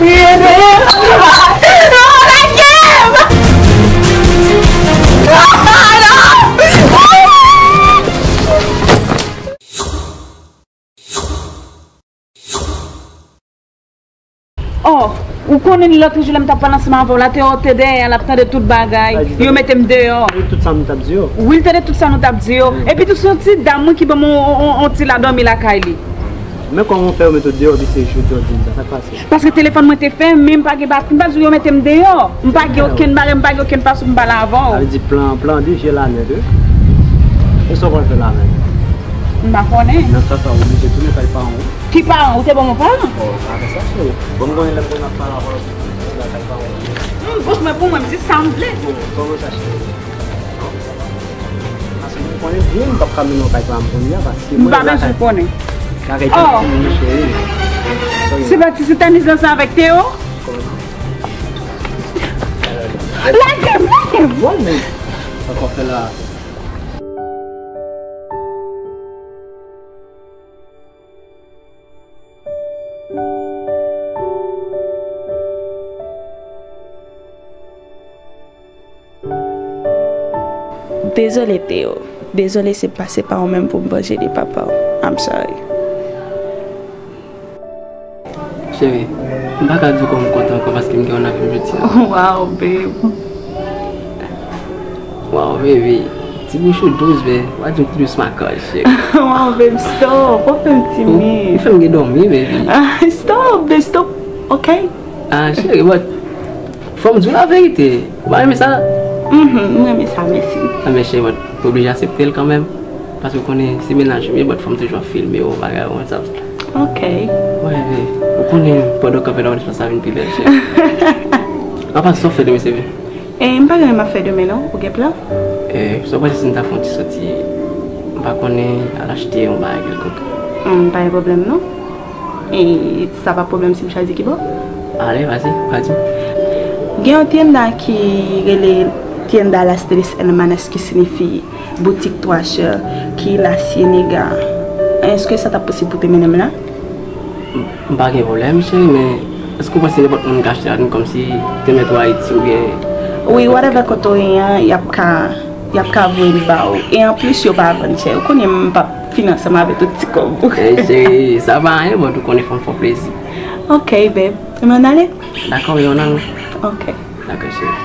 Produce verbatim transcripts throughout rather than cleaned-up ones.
Oh, ou konnen lòt jou lè m t ap pale ansanm avè w la, Teo te dèyè a, l ap tande tout bagay. Yo mete m deyò. Tout sa nou t ap di yo. Wi, l tande tout sa nou t ap di yo. Epi tou se yon ti dam wi ki ban m yon, yon, yon ti la dòmi lakay li. Men kòman w fè yo mete w deyò, epi se jodi w di m sa, sa k pase? Paske telefòn mwen te fè, men m pa gen bat, m pa di w yo mete m deyò. M pa gen okenn bagay, m pa gen okenn fason pou m pale avè w. Sa vle di plan, plan de jeu la nèt wi. E sa w pral fè la menm? M pa konnen. Nan ka sa, ou oblije tounen kay paran w. Ki paran? Ou te ban m yon paran? Bon, pa fè sa, cheri. Bon, m konnen lè m konn ap pale avè w, m tounen kay paran w. Hmm, bouch mwen pou mwen, m di sa m vle. Bon, kòman sa, cheri? Paske mwen konnen byen m p ap ka mennen w kay pa m kounye a, paske mwen lakay. M pa bezwen konnen. Lakay tanti moun, cheri. Se pa ti sitaniz lan sa avèk Teo? Lage m, lage m! Wòl, men. Sa w ap fè la? Dezole, Teo. Dezole, se pa, se pa ou menm pou m vanje de papa w. I'm sorry. Cheri, m pa ka di w kòman m kontan ankò paske m gen yon avè jodi a. Wow, babe. Wow, baby. Ti bouch ou dous, babe. W a di m ti dous makaj, cheri. Wow, babe, stop. Ou fè m timid. Ou fè m gen dòmi, baby. Ah, stop, babe, stop. Ok? Ah, cheri, but fò m di w laverite. Ou pa renmen sa? Mhm, m renmen sa, mèsi. Ah, men cheri, but ou oblije aksepte l kanmenm. Paske ou konnen se mennaj ou ye, but fò m toujou ap filme w, bagay ou konn sa. Ok. Wi, men ou konnen pandan w kanpe la, ou di sa vin pi bèl, cheri. An pasan, sa w fè demen, cheri? E, m pa gen anyen m ap fè demen, non. Ou gen plan? E, sa w panse si n ta fè yon ti soti, m pa konnen, al achte yon bagay kèlkonk? Hmm, pa gen pwoblèm, non. E sa pa pwoblèm si m chwazi ki bò? Ale, vas-y, pa di m. Gen yon tienda ki rele Tienda Las Tres Hermanas, ki siyifi boutik twa sè, ki La Ciénega. Èske sa t ap posib pou te mennen m la? M, m pa gen pwoblèm, cheri, men èske w panse nenpòt moun ka achte ladann kòmsi te mèt ou Ayiti oubyen? Wi, whatever kote w ye an, y ap ka, y ap ka voye l ba w. E anplis, yo pa vann chè. Ou konnen m p ap fin ansanm avèk tout ti kòb ou. Ey, cheri, sa pa anyen, but ou konnen fò m fè w plezi. Ok, babe. Ebyen, ann ale? Dakò, men ann ale. Ok. Dakò, cheri.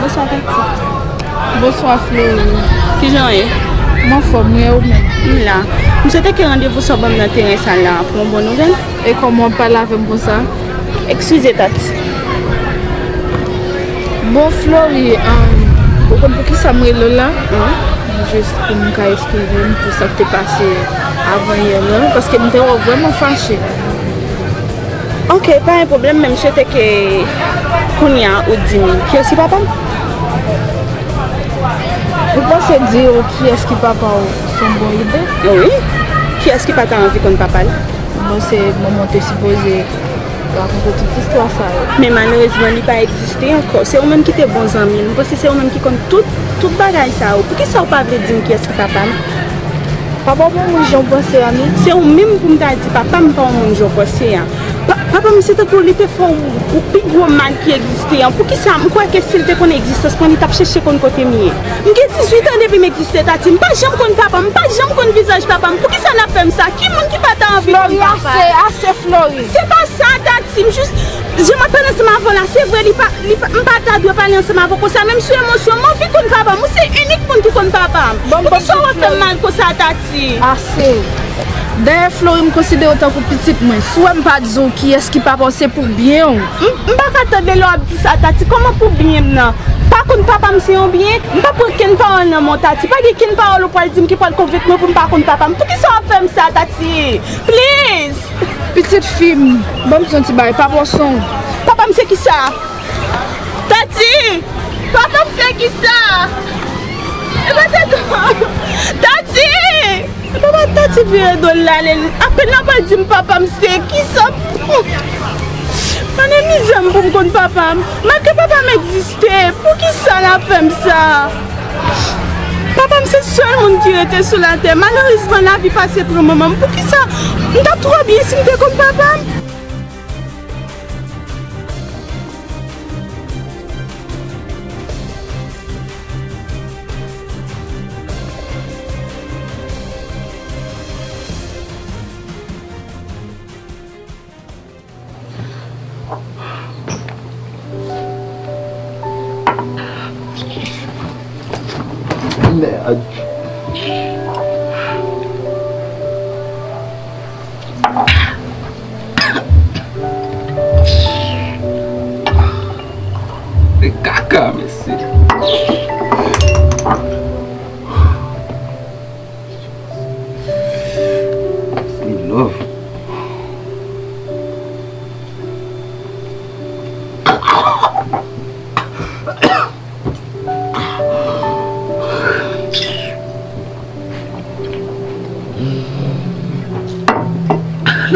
Bonswa, Tati. Bonswa, Flori. Kijan w ye? M anfòm, wi, e ou menm? M la. M swete ke randevou sa w ban m nan teren sa la pou yon bon nouvèl. E kòman w ap pale avè m konsa? Eskize, Tati. Bon, Flori, um, ou konn poukisa m rele w la? Wi. Jis pou m ka eskize m pou sa k te pase avan yè lan, paske m te wè w vrèman fache. Ok, pa gen pwoblèm, men m swete ke kounye a ou di m kiyès ki papa m. Ou panse di yo kiyès ki papa w se yon bon ide? Wi. Kiyès ki pa ta anvi konn papa l? M panse manman w te sipoze rakonte tout istwa sa yo. Men malerezman, li pa egziste ankò. Se ou menm ki te bon zanmi l. M panse se ou menm ki konn tout, tout bagay sa yo. Poukisa ou pa vle di m kiyès ki papa m? Papa w pa yon moun jan w panse a, non. Se ou menm pou m ta di papa m pa yon moun jan w panse a. Pa, papa m se tankou li te fè w, w pi gwo mal ki egziste an. Poukisa m kwè ke si l te konn egzistans mwen, li t ap chèche konn kote m ye? M gen dizuit an depi m egziste, Tati. M pa janm konn papa m, m pa janm konn vizaj papa m. Poukisa n ap fè m sa? Ki moun ki pa ta anvi konn papa l? Flori, ase, ase, Flori. Se pa sa, Tati. M jis, jan m ap pale ansanm avè w la, se vre, li pa, li pa, m pa ta dwe pale ansanm avè w konsa, men m sou emosyon, m anvi konn papa m. Ou se inik moun ki konn papa m. Pam. Poukisa w ap fè m mal konsa, Tati? Ase. Dayè, Flori, m konsidere w tankou pitit mwen. Si w wè m pa di w kiyès ki papa w, se pou byen w. M, m pa ka tande lè w ap di sa, Tati. Kòman pou byen m nan? Pa konn papa m se yon byen? M pa pran kenn pawòl nan men w, Tati. Pa gen kenn pawòl ou pral di m ki pral konvenk mwen pou m pa konn papa m. Poukisa w ap fè m sa, Tati? Please! Pitit fi m, ban m di yon ti bagay, papa w se yon... Papa m se kisa? Tati! Papa m se kisa? E pa Tati! Tati! Papa Tati vire do l ale, apèn l ap al di m papa m se kisa? Mande mizè m pou m konn papa m. Malgre papa m egziste, poukisa l ap fè m sa? Papa m se sèl moun ki rete sou latè. Malerezman, lavi pase pran manman m. Poukisa m t ap twò byen si m te konn papa m? Mèd. Se kaka, mesye. Se love.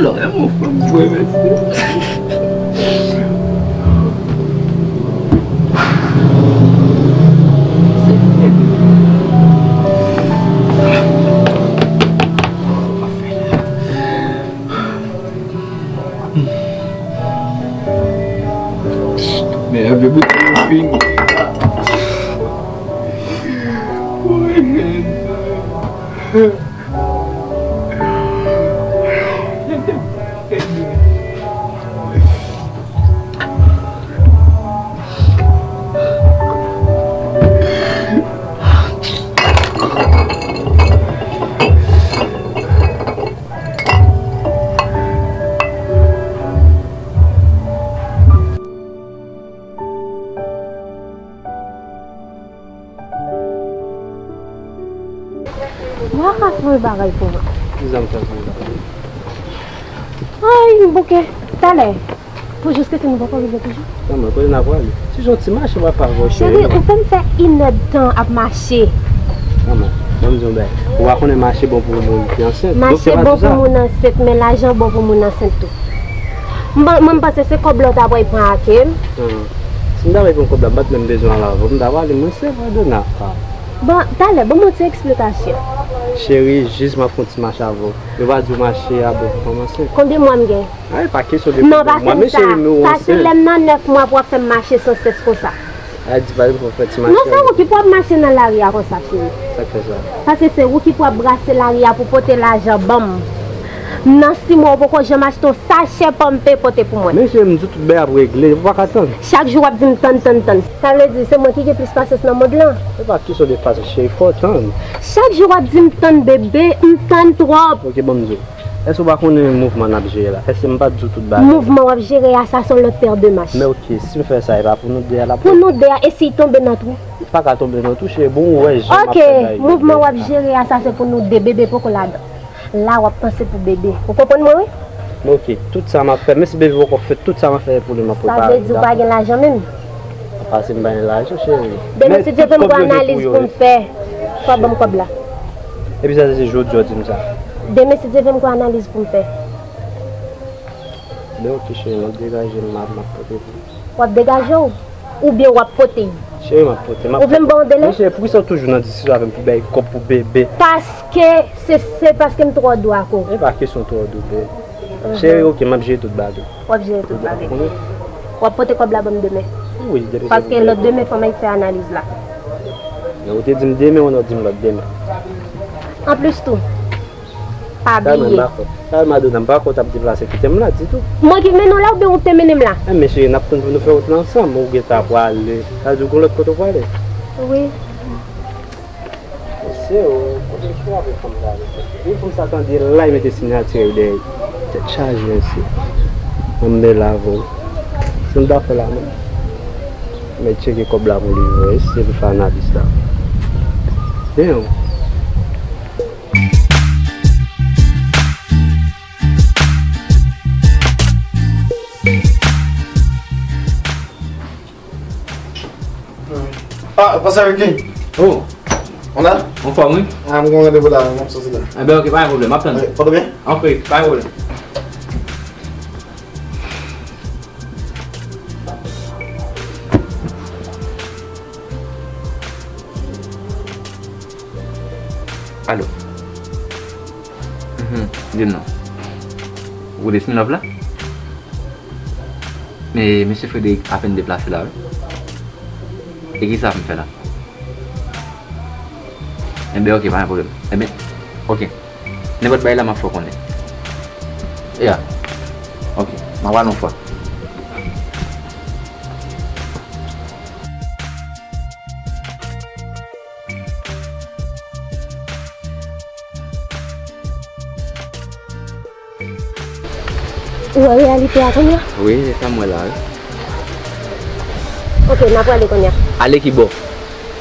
Lòrè, mon frè m, bwè, mesye. Men, enben, bout yo fini. Mwen ka fè yon bagay pou mwen. Kisa m fè pou ou? Ay, m bouke. Talè. Pou jiskaske nou poko rive toujou. Manman, kote n ap prale? Se yon ti mache w ap avè w, cheri. Cheri, ou fè m fè inèdtan ap mache. Manman, ban m di yon bagay. Ou pa konnen mache bon pou moun ki ansent. Mache bon pou moun ansent, men lajan bon pou moun ansent tou. Mwen, mwen, m panse se kòb la w ta pral pran ak m. Ah. Si m ta pral pran kòb la, m pa t menm bezwen al avè w. M ta prale mwen sèl, Madonna. Ah. Bon, talè, ban m yon ti eksplikasyon. Cheri, jis m ap fè yon ti mache avè w. Yo pa di w mache a bon pou fanm ansent. Konbyen mwa m gen? Ay, pa kesyon de konbyen mwa, men cheri, men ou ansent. Sa se lè m nan nèf mwa pou w ap fè m mache san sès konsa. Ay, di pa m pou fè ti mache. Non, se ou ki pou ap mache nan lari a konsa, cheri. Sa k fè sa? Paske se ou ki pou ap brase lari a pou pote lajan ban m. Nan sis mwa, ou poko janm achte yon sachè panpe pote pou mwen. Men cheri, m di w tout bagay ap regle, ou pa ka tann. Chak jou w ap di m tann, tann, tann. Sa vle di, se mwen ki gen plis pasyans nan mond lan? Se pa kesyon de pasyans, cheri, fò w tann. Chak jou w ap di m tann, bebe, m tann twòp. Ok, ban m di w. Èske w pa konnen mouvman n ap jere la? Èske m pa t di w tout bagay? Mouvman w ap jere a, sa se yon lòt pè de mach. Men ok, si m fè sa, e pa pou nou de a l ap... Pou nou de a, e si l tonbe nan twou? Li pa ka tonbe nan twou, cheri, bon, ou wè jan m ap fè bagay yo. Ok, mouvman w ap jere a, sa se pou nou de, bebe poko ladan. La, w ap panse pou bebe. Ou konprann mwen, wi? Men ok, tout sa m ap fè, menm si bebe poko fèt, tout sa m ap fè pou li, m ap prepare li. Sa vle di w pa gen lajan menm? Apa si m pa gen lajan, cheri. Demen, si Dye vle, m gen analiz pou m fè. Fò ban m kòb la. Epi sa se jodi w di m sa? Demen, si Dye vle, m gen analiz pou m fè. Men ok, cheri, m ap degaje m, m ap, m ap pote pou ou. W ap degaje w? Oubyen w ap pote l? Cheri, m ap pote, m ap pote. Ou vle m ba w dele? Men cheri, poukisa w toujou nan diskisyon avè m pou bay kòb pou bebe? Paske se, se paske m twò dou ak ou. E pa kesyon twò dou, bebe. Cheri, ok, m ap jere tout bagay. W ap jere tout bagay. Wi. W ap pote kòb la ban m demen. Wi, demen. Paske lòt demen, fò m al fè analiz la. Men ou te di m demen, ou nan di m lòt demen. Anplis tou, pa bliye. Kalme, m pa kwè. Kalme, Madonna, m pa kwè w t ap deplase kite m la ditou. Mwen ki mennen w la oubyen ou te mennen m la? Eh, men cheri, n ap konn pou nou fè wout la ansanm, ou gentan prale. Sa vle di w gen lòt kote w prale? Wi. Se ou, kote ki avèk fanm sa a? Yon fanm sa tande la, li mete siyati l dèyè. Tèt chaje, mesye. Ann men la, vre. Se m ta fè la, menm. Men tcheke kòb la pou li, vre. Se pou fè analiz la. Damn. Ah, pase Ricky. Oh. On a? Anfòm, wi. Ah, m gen yon randevou la, m ap soti la. Enben, ok, pa gen pwoblèm, m ap tann. Wi, pòte byen? Ok, pa gen pwoblèm. Alo. Mhm, di m non. Ou de Smirnoff la? Men mesye Frederick apèn deplase la, wi. E kisa pou m fè la? Enben, ok, pa gen pwoblèm. Enben, ok. Nenpòt bagay la, m ap fè w konnen. Ya. Ok, m ap pale yon fwa. Ou wè reyalite a kounye a? Wi, se sa m wè la, wi. Ok, n a prale kounye a. Ale ki bò?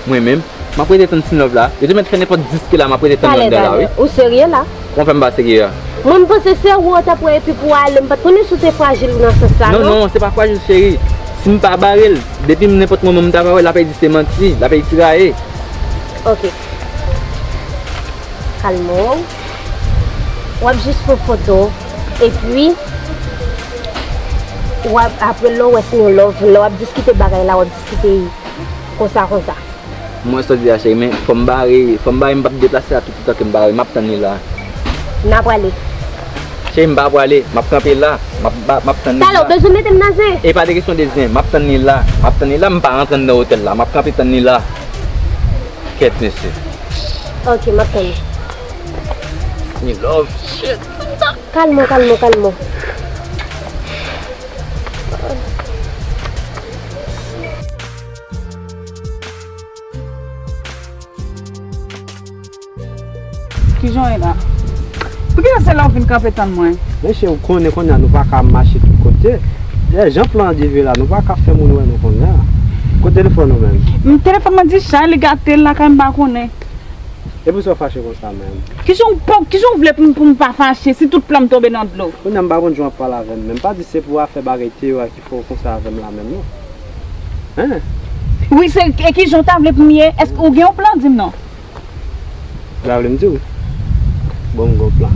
Mwen menm, m ap rete tann Smirnoff la. Yo te mèt fè nenpòt dis ke la, m ap rete tann anndan la, wi. Ou serye la? Kòman fè m pa serye a? Mwen, m panse se ou w t ap wè epi pou w ale, m pa t konnen si w te frajil nan sans sa, non? Non, non, se pa frajil, cheri. Si m pa bare l, depi m nenpòt moman m ta bare l, l ap di se manti, l ap tiraye. Ok. Kalme w. W ap jis pran foto. Epi, w ap, apre lè w wè si nou love, lè w ap diskite bagay la, w ap diskite konsa, konsa. Mwen sot di a, cheri, men fò m bare, fò m bare, m p ap deplase la tout tan ke m bare, m ap tann li la. N a prale. Cheri, m pa prale, m ap kanpe la, m ap, m ap tann li la. Talè, w bezwen mete m nan zen? E pa de kesyon de zen, m ap tann li la, m ap tann li la, m pa rantre anndan otèl la, m ap kanpe tann li la. Kèt, mesye. Ok, m ap tann ou. Smirnoff, shit. Kalme w, kalme w, kalme w. Kijan w ye la? Poukisa se la w vin kanpe tann mwen? Mesye, ou konnen kounye a nou pa ka mache tout kote. Dayè, jan plan an devye la, nou pa ka fè moun wè nou kounye a. Kote telefòn ou menm? M, telefòn mwen dischaj, li gate l lakay m pa konnen. E poukisa w fache konsa menm? Kijan w pa, kijan w vle pou m, pou m pa fache si tout plan m tonbe nan dlo? Kounye a m pa konn jan w ap pale avè m menm. Pa di se pou afè bagay Teyora ki fè w konsa avè m la menm non. Hein? Wi, se, e kijan w ta vle pou m ye? Èske ou gen yon plan? Di m non. Ou pa vle m di w? Bon, m gon plan.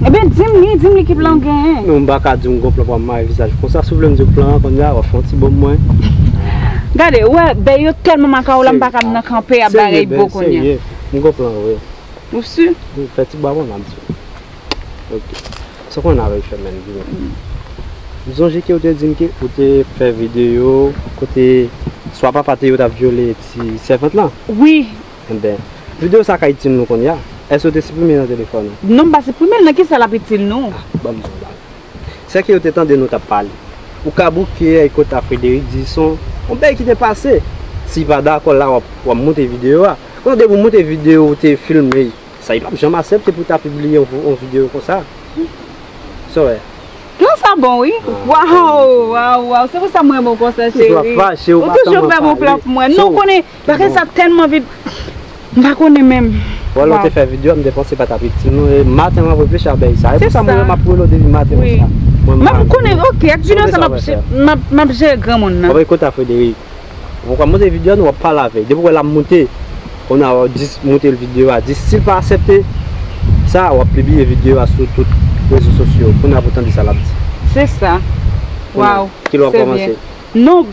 Ebyen, di m li, di m li ki plan w genyen. Non, m pa ka di w m gon plan pou w ap mare vizaj konsa. Si w vle m di w plan an, kounye a, w ap fè yon ti bon mwen. Gade, ou wè, bèy yo tèlman makaw la, m pa ka nan kanpe ap bare bo kounye a. Serye, m gon plan, wi. Ou si? Wi, fè ti bwa pou m, m ap di w. Ok. Sa w konn avèk fè menm, vini. M sonje ke ou te di m ke ou te fè videyo kote swa papa Teyora t ap vyole ti sèvant lan. Wi. Enben, videyo sa ka itil nou kounye a. Èske ou te siprime l nan telefòn ou? Non, m pa siprime l, nan kisa l ap itil nou? Ah, ban m di w bagay. Sèke yo te tande nou t ap pale. Ou ka bouke e kote a Frederick di se yon, yon bagay ki te pase. Si l pa dakò la, w ap, w ap moute videyo a. Kounye a depi w moute videyo ou te filme, sa li p ap janm aksepte pou w ta pibliye yon, yon videyo konsa. Sa w wè? Plan sa bon, wi. Ah, waw, waw, waw. Se pou sa m renmen w konsa, cheri. Ou toujou ap fache, ou pa janm pale. Ou toujou fè bon plan pou mwen. Non, ou konnen, bagay sa tèlman vit. M pa konnen menm. Wè, lè w te fè videyo a, m te panse pa t ap itil nou. E maten, m ap reflechi a bagay sa. E pou sa m, m ap rele w depi maten konsa. Mwen, m konnen, ok, ak videyo sa, m ap, m ap, m ap jere granmoun nan. Ou wè kote a Frederick. Ou poko monte videyo a, nou w ap pale avè l. Depi w wè l ap monte, kounye a w ap jis montre l videyo a. Di si l pa aksepte sa, w ap pibliye videyo a sou tout rezo sosyo. Kounye a pou w tande sa l ap di. Se sa. Waw. Kilè w ap kòmanse? Non,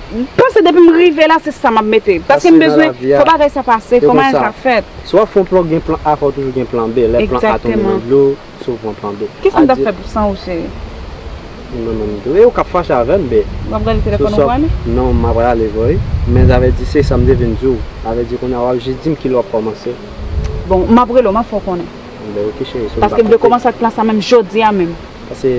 m panse depi m rive la, se sa m ap mete. Paske m bezwen, fò bagay sa pase, fò maryaj la fèt. Si w ap fè yon plan, gen plan A, fò w toujou gen plan B. Lè plan A tonbe nan dlo, si w pran plan B. Kisa m t ap fè pou san ou, cheri? Mwen menm tou. E ou k ap fache avè m, bè. W ap gade telefòn ou prale? Non, m ap prale vre, wi. Men sa vle di se sa m te vin di w. Sa vle di kounye a w ap jis di m kilè w ap kòmanse. Bon, m ap rele w, m ap fè w konnen. Bè, ok, cheri, si w pa koute. Paske m vle kòmanse ak plan sa menm jodi a menm. Paske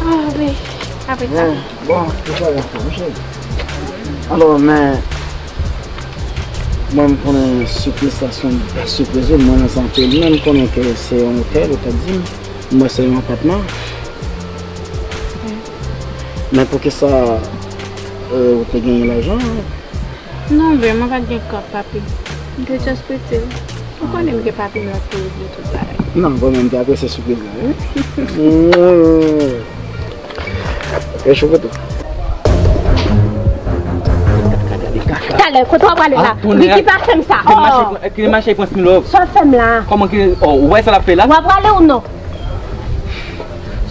Ah wi, apre sa. Bon, bon, se sa y ap fè, wi, cheri. Alò, men, mwen, m konnen sipriz sa se yon bèl sipriz, wi. Mwen, nan santi m, men m konnen ke se yon otèl, ou te di m. Mwen, se yon apatman. Men poukisa, euh, ou te genyen lajan? Non, vre, mwen pa t gen kòb, papi. M te just prete l. Ou konnen m gen papi m la pou regle tout bagay. Non, bon, men m te apresye sipriz la, wi. Mwen. Kèchou foto. Talè, kote w ap prale la? Ricky, pa fè m sa. Kile mache pran Smilov. Sa w fè m la? Kòman ki, oh, ou wè sa l ap fè la? W ap prale ou non?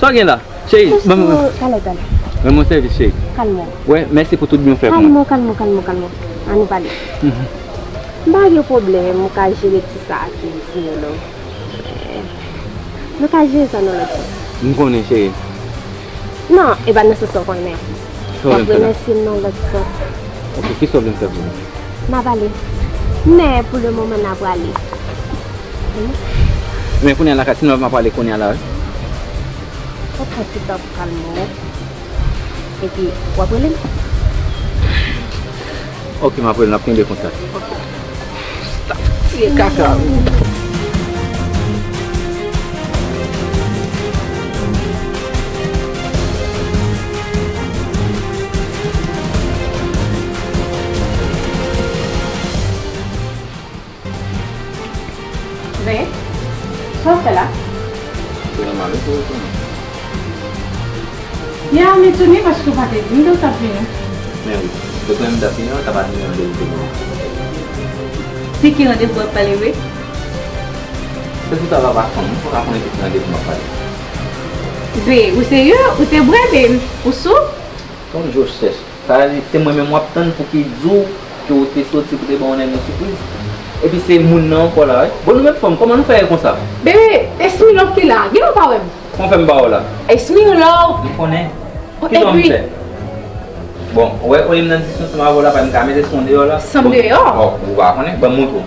Sa w gen la? Cheri, ban m. Talè, talè. Ban m yon sèvis, cheri. Kalme w. Wè, mèsi pou tout byen w fè pou mwen. Kalme w, kalme w, kalme w, kalme w. Ann nou pale. M pa gen pwoblèm, ou ka jere ti sa a ki di nou non. Nou ka jere sa nan lòt sans. M konnen, cheri. Non, e pa nan sans sa w konnen. Sa w vle m fè la? W ap remèsye m nan lòt sans. Ok, kisa w vle m fè pou ou? N a pale. Men, pou le moman, n a prale. Men kounye a la, ka, si nou ap pale kounye a la, wi. Ou pran ti tan pou kalme w. Epi, w ap rele m. Ok, m ap rele, n ap kenbe kontak. Ok. Stop tiye kaka. Zen, sa w fè la? Se nòmal, wi, pou w retounen. Ya, m etone paske w pa te di m ke w t ap vini. Men wi, se premye m t ap vini an, sa pa t vini an verite non. De ki randevou w ap pale vre? Se sou sa papa fanm, ou pa ka konnen de ki randevou m ap pale. Be, ou serye? Ou te bwè, be, ou sou? Ton jwòs chèch. Sa vle di, se mwen menm w ap tann pou ki di w ke w te soti pou te ban yon nèg yon sipriz? Epi se moun nan ankò la, wi. Bon, nou menm fanm, kòman nou fè ye konsa? Bebe, e Smirnoff ki la, gen ou pa wè m? Kòman fè m pa wè w la? E Smirnoff! M konnen. Kisa m fè? Bon, ou wè, olye m nan diskisyon ansanm avè w la, pa m ka mete son deyò la. San deyò? Bon, ou pa konnen, ban m montre w.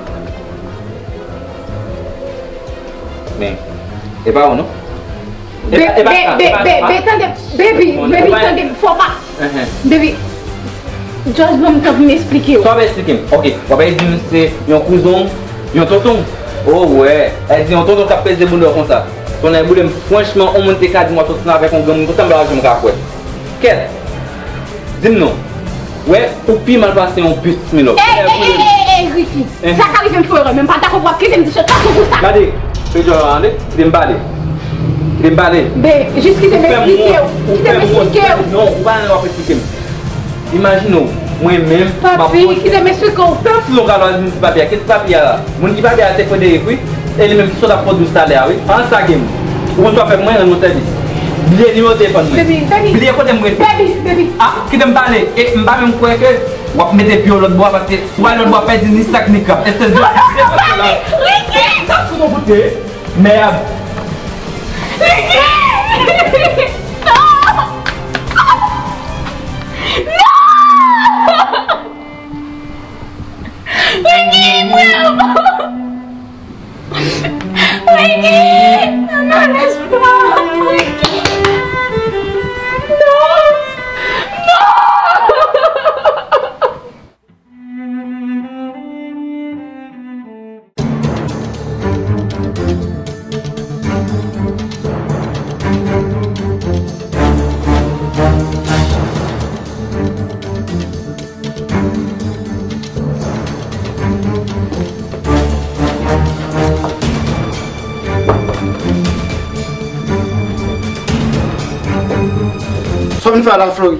Men, e pa ou non. Be, be, be, be, tande, baby, baby, tande, fò pa. Baby, just ban m tan pou m esplike w. Sa w ap esplike m? Ok, w ap di m se yon kouzen w, yon tonton w. Oh, wè. Èl di yon tonton k ap peze bounda w konsa. Tonnè boule m, franchman, yon moun te ka di m w ap soti avèk yon granmoun konsa, m pa janm ka kwè. Kèt! Di m non. Wè, ou pi mal pase yon but, Smirnoff. Ey, ey, ey, ey, ey, Ricky. Sa ka rive m fè erè, men m pa dakò pou w ap kite m di chòt pa sou kou sa. Gade, fè djòl la, tande? Kite m pale. Kite m pale. Be, jis kite m esplike w. Kite m esplike w. Non, ou pa nan w ap esplike m. Imajine w, mwen menm, m ap poste. Papi, kite m esplike w. Fè yon ti longa lwa di m ti papye a. Ki ti papye a la? Moun ki papye a se Frederick, wi. E li menm ki sot ap pran dous talè a, wi. An sa gen m. Ou konn sa w fè pou mwen, rann mwen sèvis. Bliye nimewo telefòn mwen. Baby, baby. Bliye kote m rete. Baby, baby. Ah, kite m pale. E m pa menm kwè ke w ap mete pye w lòt bò a, paske si w al lòt bò a, w ap pèdi ni sak ni krab. Espès de, de, de, de, Ricky! Sa fout yon kout pye. Mèd. Ricky! Non! Non! Ricky, frè m! Ricky! Non, non, lès pa! Ricky! Non! Non! Sa w vin fè la, Flori?